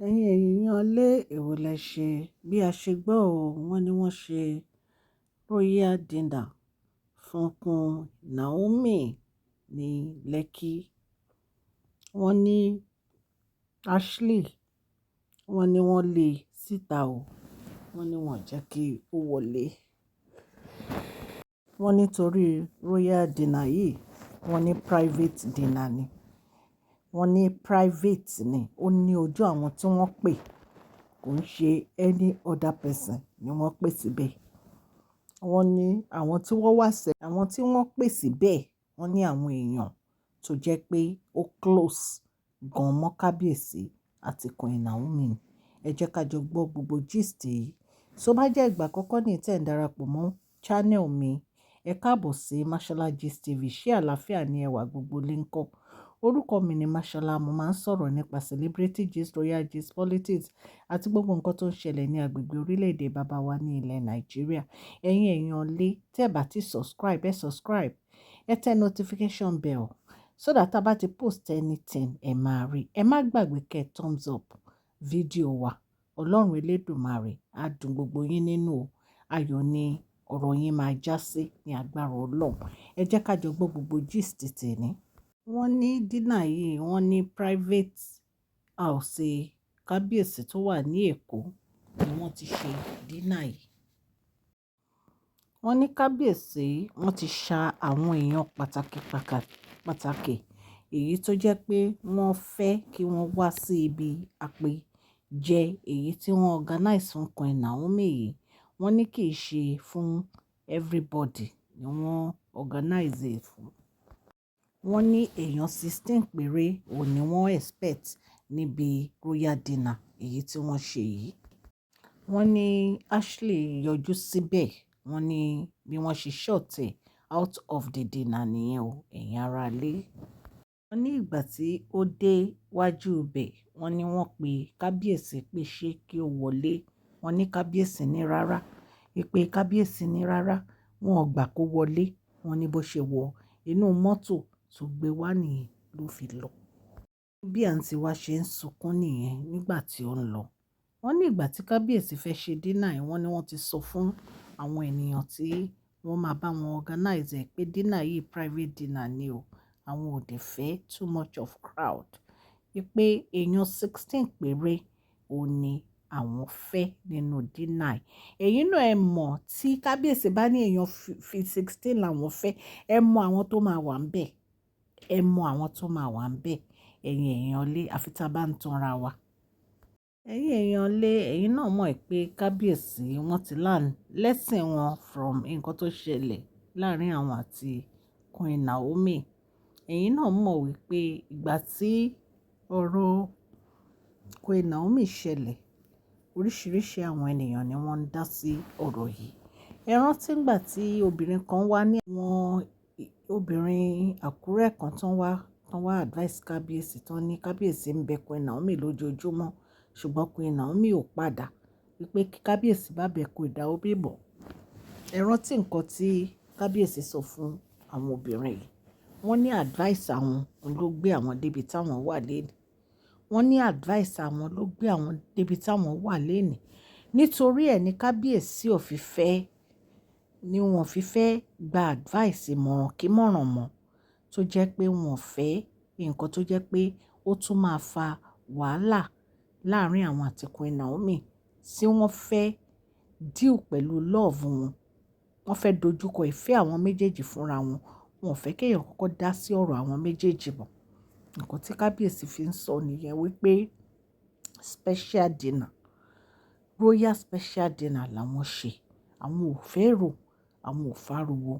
Ẹ̀yin èèyàn lé, èwo lẹ ṣe? Bí a ṣe gbọ́ o, wọ́n ní wọ́n ṣe royal dinner fún Queen Naomi ní Lekki. Wọ́n ní Ashley, wọ́n ní wọ́n lé e síta o. Wọ́n ní wọ́n jẹ́ kí ó wọlé. Wọ́n ní torí royal dinner yìí, wọ́n ní private dinner ni. Wọ́n ní private ni. Ó ní ojú àwọn tí wọ́n pè, kò ń ṣe any other person ni wọ́n pè síbẹ̀. Wọ́n ní àwọn tí wọ́n wá sẹ́, àwọn tí wọ́n pè síbẹ̀, wọ́n ní àwọn èèyàn tó jẹ́ pé ó close gan mọ́ Kábíyèsí àti Queen Naomi. Ẹ jẹ́ ká jọ gbọ́ gbogbo gist yìí. So bá jẹ́ ìgbà àkọ́kọ́ ní tí ẹ̀ ń darapọ̀ mọ́ channel mi, ẹ káàbọ̀ sí Mashola Gist TV. Ṣé àlàáfíà ni ẹwà gbogbo lè ń kọ́? Orúkọ mi ni Mashola. Mo máa ń sọ̀rọ̀ nípa celebrity gist, royal gist, politics àti gbogbo nǹkan tó ń ṣẹlẹ̀ ní agbègbè orílẹ̀-èdè bàbá wa ní ilẹ̀ Nàìjíríà. Ẹ̀yin èèyàn lé, tí ẹ bá ti subscribe, ẹ subscribe, ẹ tẹ notification bell so that tá bá ti post anything, ẹ máa rí. Ẹ má gbàgbé kẹ́ thumbs up fídíò wa. Ọlọ́run Elédùmarè á dùn gbogbo yín nínú o. Ayọ̀ ni ọ̀rọ̀ yín máa jásí ní agbára Ọlọ́run. Ẹ jẹ́ ká jọ gbọ́ gbogbo gist tèní. Wọ́n ní dinner yìí, wọ́n ní private house Kábíyèsí tó wà ní Èkó ni wọ́n ti ṣe dinner yìí. Wọ́n ní Kábíyèsí wọ́n ti ṣa àwọn èèyàn pàtàkì pàtàkì, èyí tó jẹ́ pé wọ́n fẹ́ kí wọ́n wá sí ibi àpèjẹ èyí tí wọ́n organize fún Queen Naomi yìí. Wọ́n ní kì í ṣe fún everybody ni wọ́n organize ẹ̀ fún. Wọ́n ní èèyàn 16 péré òun ní wọ́n expect níbi royal dinner èyí tí wọ́n ṣe yìí. Wọ́n ní Ashley yọjú síbẹ̀. Wọ́n ní bí wọ́n ṣe shut ẹ̀ out of the dinner nìyẹn o, ẹ̀yin ará ilé. Wọ́n ní ìgbà tí ó dé wájú ibẹ̀, wọ́n ní wọ́n pe kábíyèsí pé ṣé kí ó wọlé. Wọ́n ní kábíyèsí ní rárá. Wípé kábíyèsí ní rárá, wọ́n ò gbà kó wọlé. Wọ́n ní bó ṣe wọ inú mọ́tò tó gbé wá nìyẹn ló fi lọ. Bí àǹtí wa ṣe ń sunkún nìyẹn nígbà tí ó ń lọ. Wọ́n ní ìgbà tí kábíyèsí fẹ́ ṣe dinner yìí, wọ́n ní wọ́n ti sọ fún àwọn ènìyàn tí wọ́n máa bá wọn organize ẹ̀ pé dinner yìí private dinner ni o. Àwọn ò dẹ̀ fẹ́ too much of crowd. Wípé èèyàn 16 péré òun ní àwọn fẹ́ nínú dinner yìí. Ẹ̀yin náà ẹ mọ̀ tí kábíyèsí bá ní èèyàn fi 16 làwọn fẹ́, ẹ mọ àwọn tó máa wà níbẹ̀. Ẹ mọ àwọn tó máa wà níbẹ̀. Ẹ̀yin èèyàn lé, àfi tí a bá ń tanra wa. Ẹ̀yin èèyàn lé, ẹ̀yin náà mọ̀ pé kábíyèsí wọ́n ti learn lesson wọn from nǹkan tó ṣẹlẹ̀ láàárín àwọn àti Queen Naomi. Ẹ̀yin náà mọ̀ wípé ìgbà tí ọ̀rọ̀ Queen Naomi ṣẹlẹ̀, oríṣiríṣi àwọn ènìyàn ni wọ́n ń dá sí ọ̀rọ̀ yìí. Ẹ rántí ìgbà tí obìnrin kan wá ní àwọn obìnrin Àkúrẹ́ kan tó ń wá advice kábíyèsí, tó ní kábíyèsí ń bẹ Queen Naomi lójoojúmọ́, ṣùgbọ́n Queen Naomi ò padà. Wípé kí kábíyèsí bá bẹ Queen Naomi mọ́. Ẹ rántí nǹkan tí kábíyèsí sọ fún àwọn obìnrin yìí. Wọ́n ní advice àwọn ló gbé àwọn débi táwọn wà lónìí. Wọ́n ní advice àwọn ló gbé àwọn débi táwọn wà lónìí. Nítorí ẹ ní kábíyèsí ò fi fẹ́, ní wọ́n fi fẹ́ gba advice ìmọ̀ràn kí mọ̀ràn mọ́, tó jẹ́ pé wọ́n fẹ́ nǹkan tó jẹ́ pé ó tún máa fa wàhálà láàárín àwọn àti Queen Naomi, tí wọ́n fẹ́ deal pẹ̀lú love wọn. Wọ́n fẹ́ dojúkọ ìfẹ́ àwọn méjèèjì fúnra wọn. Wọn ò fẹ́ kí èèyàn kọ́kọ́ dá sí ọ̀rọ̀ àwọn méjèèjì mọ́. Ǹkan tí kábíyèsí fi ń sọ nìyẹn wípé special dinner, royal special dinner làwọn ṣe. Àwọn ò fẹ́ èrò, àwọn ò fariwo.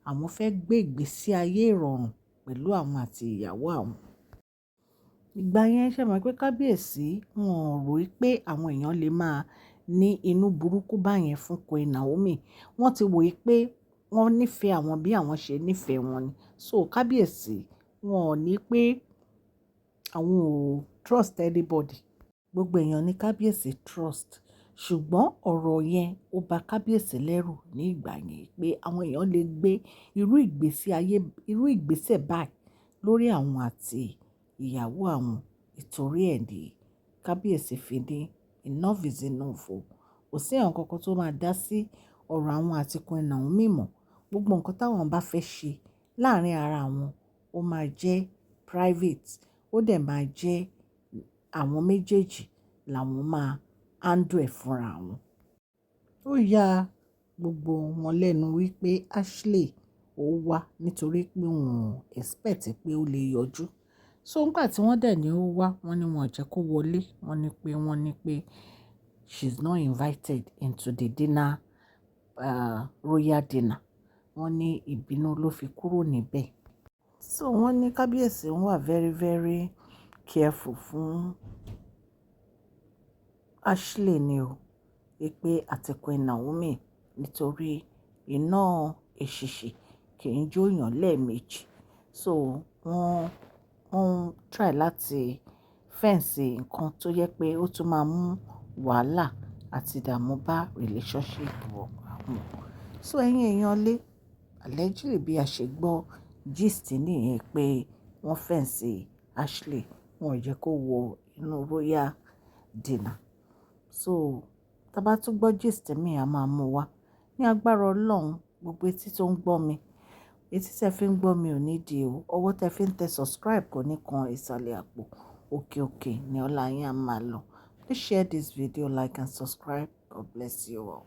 Àwọn fẹ́ gbé ìgbésí ayé ìrọ̀rùn pẹ̀lú àwọn àti ìyàwó àwọn. Ìgbà yẹn ṣé mọ̀ pé kábíyèsí wọn ò rò wípé àwọn èèyàn lè máa ní inú burúkú báyẹn fún Queen Naomi. Wọ́n ti wò wípé wọ́n nífẹ̀ẹ́ àwọn bí àwọn ṣe nífẹ̀ẹ́ wọn ni. So kábíyèsí wọn ò ní pé àwọn ò trust anybody. Gbogbo èèyàn ní kábíyèsí trust. Ṣùgbọ́n ọ̀rọ̀ yẹn ó ba kábíyèsí lẹ́rù ní ìgbà yẹn pé àwọn èèyàn lè gbé irú ìgbésí ayé, irú ìgbésẹ̀ báyìí lórí àwọn àti ìyàwó àwọn. Ìtorí ẹ̀ ni Kábíyèsí fi ní enough is enough o. Kò sí ẹ̀yàn kankan tó máa dá sí ọ̀rọ̀ àwọn àti Queen Naomi mọ́. Gbogbo nǹkan táwọn bá fẹ́ ṣe láàárín ara wọn, ó máa jẹ́ private, ó dẹ̀ máa jẹ́ àwọn méjèèjì làwọn máa handle ẹ̀ fúnra wọn. Ó ya gbogbo wọn lẹ́nu wípé Ashley ó wá nítorí pé wọ́n expect pé ó lè yọjú. So nígbà tí wọ́n dẹ̀ ní ó wá, wọ́n ní wọ́n jẹ́ kó wọlé. Wọ́n ní pé she's not invited into the dinner, royal dinner. Wọ́n ní ìbínú ló fi kúrò níbẹ̀. So wọ́n ní kábíyèsí ń wà very, very careful fún Ashley ni o. Wípé àti Queen Naomi, nítorí iná èsìsì kì í jó èèyàn lẹ́ẹ̀mejì. So wọ́n try láti fence nǹkan tó yẹ pé ó tún máa mú wàhálà àti ìdààmú bá relationship wọn. So ẹ̀yin èèyàn lé, allegedly bí a ṣe gbọ́ gist nìyẹn pé wọ́n fence Ashley, wọ́n ò jẹ́ kó wọ inú royal dinner. So tí a bá tún gbọ́ gist mi, a máa mú wá. Ní agbára Ọlọ́run, gbogbo etí tó ń gbọ́ mi, etí tí ẹ fi ń gbọ́ mi ò ní di o. Ọwọ́ tí ẹ fi ń tẹ subscribe kò ní kan ìsàlẹ̀ àpò. Òkè òkè ni ọlá yín á máa lọ. Please share this video, like and subscribe. God bless you all.